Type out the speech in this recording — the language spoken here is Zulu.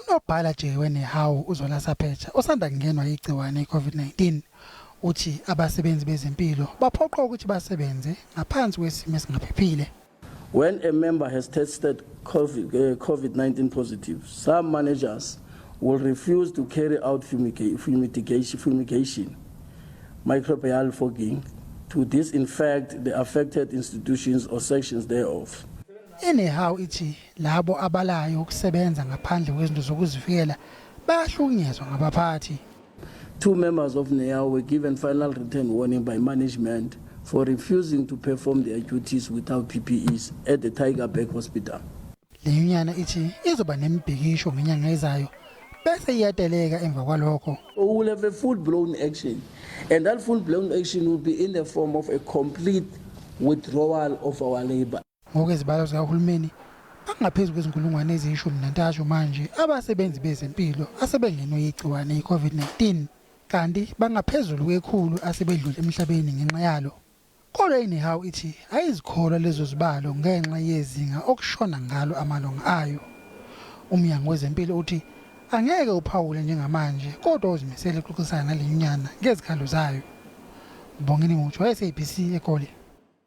Unobhala jikelele weNehawu uZola Saphetsha osanda kungenwa yigciwane i-COVID-19 uthi abasebenzi bezempilo baphoqwa ukuthi basebenze ngaphansi kwesimo esingaphephile. When a member has tested COVID-19 positive, some managers will refuse to carry out fumigation, microbial fogging, to disinfect the affected institutions or sections thereof. INehawu ithi labo abalayo ukusebenza ngaphandle kwezinto zokuzivikela bayahlukunyezwa ngabaphathi. Two members of NEHAWU were given final written warning by management for refusing to perform their duties without PPEs at the Tygerberg Hospital. Le nyunyana ithi izoba nemibhikisho ngenyanga ezayo bese iyateleka emva kwalokho. We will have a full-blown action, and that full-blown action will be in the form of a complete withdrawal of our labor. Ngokwezibalo zikahulumeni, bangaphezu kwezinkulungwane eziyi-13 manje abasebenzi bezempilo asebengenwe yigciwane i-COVID-19, kanti bangaphezulu kwe-100 asebedlule emhlabeni ngenxa yalo. Kodwa iNehawu ithi ayizikholwa lezo zibalo ngenxa yezinga okushona ngalo amalungu ayo. Umnyango wezempilo uthi angeke uphawule njengamanje, kodwa uzimisele ukuxoxisana nale nyunyana ngezikhalo zayo. Mbongeni Mutsho, SABC, eGoli.